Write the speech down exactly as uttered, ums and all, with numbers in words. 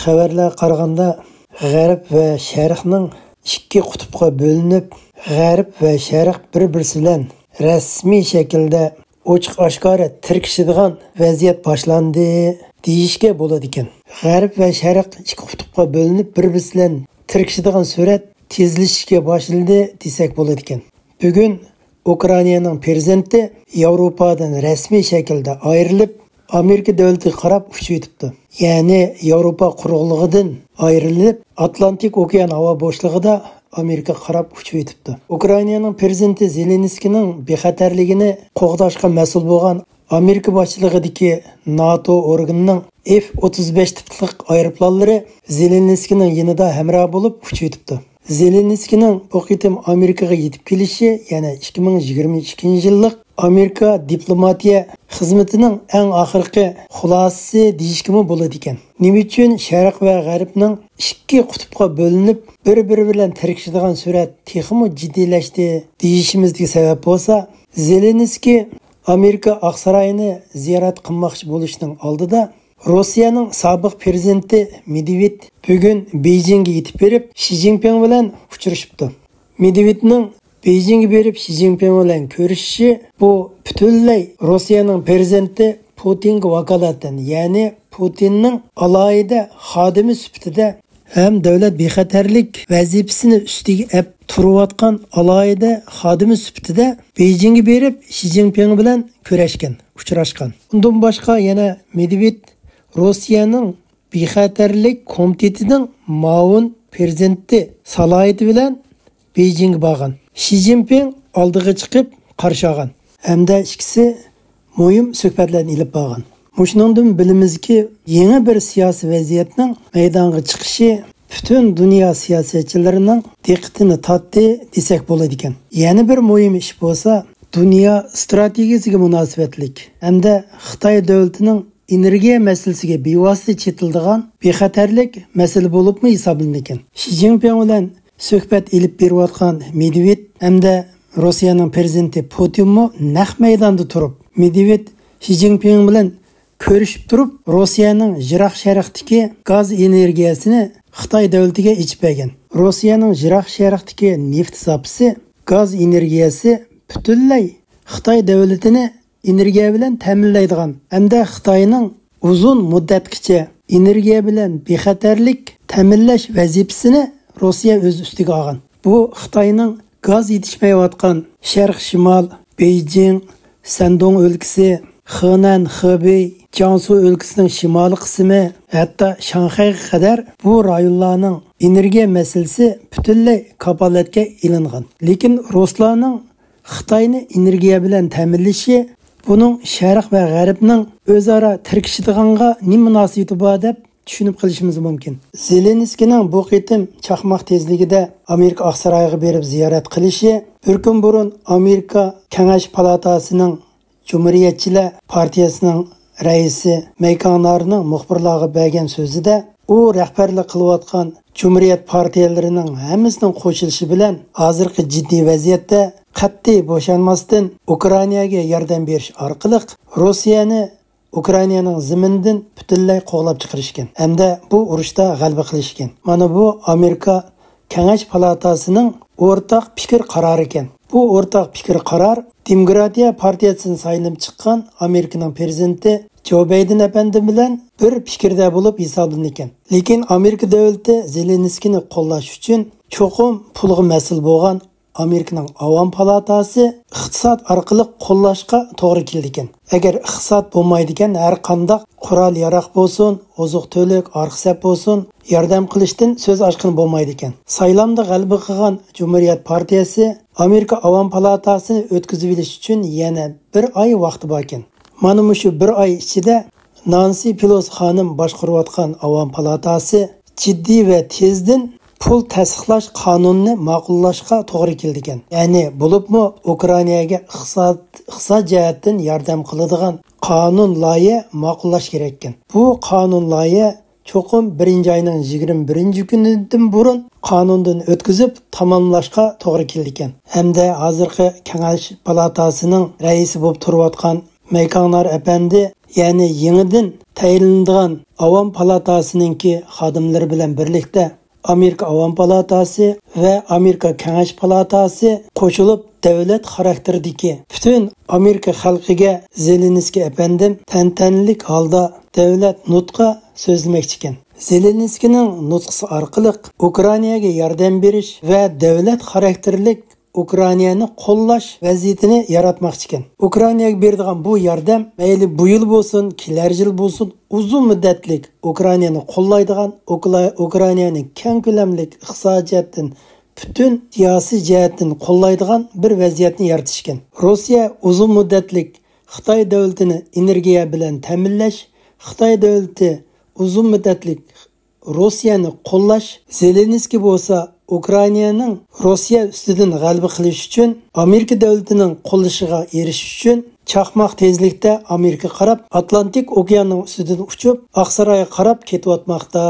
خەۋەرلەرگە قارىغاندا، غەرب ۋە شەرقنىڭ ئىككى قۇتۇپقا بۆلۈنۈپ، غەرب ۋە شەرق بىر-بىرسى بىلەن رەسمىي شەكىلدە ئوچۇق-ئاشكارا تىركىشىدىغان ۋەزىيەت باشلاندى دېيىشكە بولىدىكەن. غەرب ۋە شەرق ئىككى قۇتۇپقا بۆلۈنۈپ، بىر-بىرسى بىلەن تىركىشىدىغان سۈرئەت تېزلىشىشكە باشلىدى دېسەك بولىدىكەن. بۈگۈن ئۇكرائىنانىڭ پىرېزىدېنتى ياۋروپادىن رەسمىي شەكىلدە ئايرىلىپ، ئامېرىكا دۆلىتىگە قاراپ ئۇچۇۋېتىپتۇ. يەنى ياۋروپا قۇرۇقلۇقىدىن ئايرىلىپ، ئاتلانتىك ئوكيان ھاۋا بوشلۇقىدا ئامېرىكىغا قاراپ ئۇچۇۋېتىپتۇ. ئۇكرائىنانىڭ پىرېزىدېنتى زېلېنسكىينىڭ بىخەتەرلىكىنى قوغداشقا مەسئۇل بولغان ئامېرىكا باشچىلىقىدىكى ناتو ئورگىنىنىڭ ئېف ئوتتۇز بەش تىپلىق ئايروپىلانلىرى زېلېنسكىينىڭ يېنىدا ھەمراھ بولۇپ ئۇچۇۋېتىپتۇ. زېلېنسكىينىڭ بۇ قېتىم ئامېرىكىغا يېتىپ كېلىشى يەنە ئىككى مىڭ يىگىرمە ئىككىنچى يىللىق ئامېرىكا دىپلوماتىيە خىزمىتىنىڭ ئەڭ ئاخىرقى خۇلاسىسى دېيىشكىمۇ بولىدىكەن. نېمە ئۈچۈن شەرق ۋە غەربنىڭ ئىككى قۇتۇپقا بۆلۈنۈپ، بىر-بىرى بىلەن تىركىشىدىغان سۈرئەت تېخىمۇ جىددىيلەشتى دېيىشىمىزدىكى سەۋەب بولسا، زېلېنسكىي ئامېرىكا ئاقسارايىنى زىيارەت قىلماقچى بولۇشنىڭ ئالدىدا، روسىيەنىڭ سابىق پىرېزىدېنتى مېدۋېد بۈگۈن بېيجىڭگە يېتىپ بېرىپ، شى جىنپىڭ بىلەن ئۇچرىشىپتۇ. مېدۋېدنىڭ بېيجىڭگە بېرىپ شى جىنپىڭ بىلەن كۆرۈشۈشى، بۇ پۈتۈنلەي روسىيەنىڭ پىرېزىدېنتى پۇتىنغا ۋاكالىتەن، يەنى پۇتىننىڭ ئالاھىدە خادىمى سۈپىتىدە ھەم دۆلەت بىخەتەرلىك ۋەزىپىسىنى ئۈستىگە ئەپ تۇرۇۋاتقان ئالاھىدە خادىمى سۈپىتىدە بېيجىڭگە بېرىپ شى جىنپىڭ بىلەن كۆرۈشكەن، ئۇچراشقان. ئۇندىن باشقا يەنە مېدۋېد روسىيەنىڭ بىخەتەرلىك كومىتېتىنىڭ مۇئاۋىن پىرېزىدېنتى سالاھىيىتى بىلەن بېيجىڭغا بارغان. شى جىنپىڭ ئالدىغا چىقىپ قارشى ئالغان ھەمدە ئىككىسى مۇھىم سۆھبەتلەرنى ئېلىپ بارغان. مۇشۇنىڭدىن بىلىمىزكى، يېڭى بىر سىياسىي ۋەزىيەتنىڭ مەيدانغا چىقىشى پۈتۈن دۇنيا سىياسەتچىلىرىنىڭ دىققىتىنى تارتتى دېسەك بولىدىكەن. يەنە بىر مۇھىم ئىش بولسا، دۇنيا ئىستراتېگىيىسىگە مۇناسىۋەتلىك ھەمدە خىتاي دۆلىتىنىڭ ئېنېرگىيە مەسىلىسىگە بىۋاسىتە چېتىلىدىغان بىخەتەرلىك مەسىلە بولۇپمۇ ھېسابلىنىدىكەن. شى جىنپىڭ بىلەن سۆھبەت ئېلىپ بېرىۋاتقان مېدۋېد ھەمدە روسىيەنىڭ پىرېزىدېنتى پۇتىنمۇ نەق مەيداندا تۇرۇپ، مېدۋېد شى جىنپىڭ بىلەن كۆرۈشۈپ تۇرۇپ، روسىيەنىڭ يىراق شەرقتىكى گاز ئېنېرگىيەسىنى خىتاي دۆلىتىگە ئېچىپ بەرگەن. روسىيەنىڭ يىراق شەرقتىكى نېفىت زاپىسى، گاز ئېنېرگىيەسى پۈتۈنلەي خىتاي دۆلىتىنى ئېنېرگىيە بىلەن تەمىنلەيدىغان ھەمدە خىتاينىڭ ئۇزۇن مۇددەتكىچە ئېنېرگىيە بىلەن بىخەتەرلىك تەمىنلەش ۋەزىپىسىنى روسىيە ئۆز ئۈستىگە ئالغان. بۇ خىتاينىڭ گاز يېتىشمەيۋاتقان شەرق شىمال، بېيجىڭ، سەندۇڭ ئۆلكىسى، خېنەن، خېبېي، جياڭسۇ ئۆلكىسىنىڭ شىمالىي قىسمى، ھەتتا شاڭخەيگە قەدەر بۇ رايونلارنىڭ ئېنېرگىيە مەسىلىسى پۈتۈنلەي كاپالەتكە ئېلىنغان. لېكىن رۇسلارنىڭ خىتاينى ئېنېرگىيە بىلەن تەمىنلىشى بۇنىڭ شەرق ۋە غەربنىڭ ئۆزئارا تىركىشىدىغانغا نېمە مۇناسىۋىتى بار دەپ چۈشىنىپ قېلىشىمىز مۇمكىن. زېلېنسكىينىڭ بۇ قېتىم چاقماق تېزلىكىدە ئامېرىكا ئاقسارايىغا بېرىپ زىيارەت قىلىشى بىر كۈن بۇرۇن ئامېرىكا كېڭەش پالاتاسىنىڭ جۇمھۇرىيەتچىلەر پارتىيەسىنىڭ رەئىسى مەيكاڭنارنىڭ مۇخبىرلارغا بەرگەن سۆزىدە، ئۇ رەھبەرلىك قىلىۋاتقان جۇمھۇرىيەت پارتىيەلىرىنىڭ ھەممىسىنىڭ قوشۇلۇشى بىلەن ھازىرقى جىددىي ۋەزىيەتتە قەتئىي بوشانماستىن ئۇكرائىناگە ياردەم بېرىش ئارقىلىق روسىيەنى ئۇكرائىنانىڭ زېمىنىدىن پۈتۈنلەي قوغلاپ چىقىرىشكەن ھەمدە بۇ ئۇرۇشتا غەلىبە قىلىشكەن. مانا بۇ ئامېرىكا كېڭەش پالاتاسىنىڭ ئورتاق پىكىر قارارى ئىكەن. بۇ ئورتاق پىكىر قارار دېموكراتىيە پارتىيەسىدىن سايلىنىپ چىققان ئامېرىكىنىڭ پىرېزىدېنتى جو بايدېن ئەپەندى بىلەن بىر پىكىردە بولۇپ ھېسابلىنىدىكەن. لېكىن ئامېرىكا دۆلىتى زېلېنسكىينى قوللاش ئۈچۈن چوقۇم پۇلغا مەسئۇل بولغان ئامېرىكىنىڭ ئاۋام پالاتاسى ئىقتىساد ئارقىلىق قوللاشقا توغرا كېلىدىكەن. ئەگەر ئىقتىساد بولمايدىكەن، ھەر قانداق قورال-ياراغ بولسۇن، ئوزۇق-تۈلۈك، ئارقا سەپ بولسۇن، ياردەم قىلىشتىن سۆز ئاچقىلى بولمايدىكەن. سايلامدا غەلىبە قىلغان جۇمھۇرىيەت پارتىيەسى ئامېرىكا ئاۋام پالاتاسىنى ئۆتكۈزۈۋېلىش ئۈچۈن يەنە بىر ئاي ۋاقتى باركەن. مانا مۇشۇ بىر ئاي ئىچىدە نانسى پېلوسى خانىم باشقۇرۇۋاتقان ئاۋام پالاتاسى جىددىي ۋە تېزدىن پۇل تەستىقلاش قانۇنىنى ماقۇللاشقا توغرا كېلىدىكەن. يەنى بولۇپمۇ ئۇكرائىناگە ئىقتىساد، ئىقتىساد جەھەتتىن ياردەم قىلىدىغان قانۇن لايىھە ماقۇللاش كېرەككەن. بۇ قانۇن لايىھە چوقۇم بىرىنچى ئاينىڭ يىگىرمە بىرىنچى كۈنىدىن بۇرۇن قانۇندىن ئۆتكۈزۈپ تاماملاشقا توغرا كېلىدىكەن. ھەمدە ھازىرقى كېڭەش پالاتاسىنىڭ رەئىسى بولۇپ تۇرۇۋاتقان مەيكاڭنار ئەپەندى يەنى يېڭىدىن تەيىنلىنىدىغان ئاۋام پالاتاسىنىڭكى خادىملىرى بىلەن بىرلىكتە ئامېرىكا ئاۋام پالاتاسى ۋە ئامېرىكا كېڭەش پالاتاسى قوشۇلۇپ دۆلەت خاراكتېرىدىكى پۈتۈن ئامېرىكا خەلقىگە زېلېنسكىي ئەپەندىم تەنتەنىلىك ھالدا دۆلەت نۇتقى سۆزلىمەكچىكەن. زېلېنسكىينىڭ نۇتقىسى ئارقىلىق ئۇكرائىناگە ياردەم بېرىش ۋە دۆلەت خاراكتېرلىك ئۇكرائىنانى قوللاش ۋەزىيىتىنى ياراتماقچىكەن. ئۇكرائىناگە بېرىدىغان بۇ ياردەم مەيلى بۇ يىل بولسۇن، كېلەر يىل بولسۇن، ئۇزۇن مۇددەتلىك ئۇكرائىنانى قوللايدىغان، ئۇكلا-، ئۇكرائىنانى كەڭ كۆلەملىك ئىقتىسادىي جەھەتتىن، پۈتۈن سىياسىي جەھەتتىن قوللايدىغان بىر ۋەزىيەتنى يارىتىشكەن. روسىيە ئۇزۇن مۇددەتلىك خىتاي دۆلىتىنى ئېنېرگىيە بىلەن تەمىنلەش، خىتاي دۆلىتى ئۇزۇن مۇددەتلىك روسىيەنى قوللاش، زېلېنسكىي بولسا ئۇكرائىنانىڭ روسىيە ئۈستىدىن غەلىبە قىلىش ئۈچۈن ئامېرىكا دۆلىتىنىڭ قوللىشىغا ئېرىشىش ئۈچۈن چاقماق تېزلىكتە ئامېرىكىغا قاراپ ئاتلانتىك ئوكياننىڭ ئۈستىدىن ئۇچۇپ ئاقسارايغا قاراپ كېتىۋاتماقتا.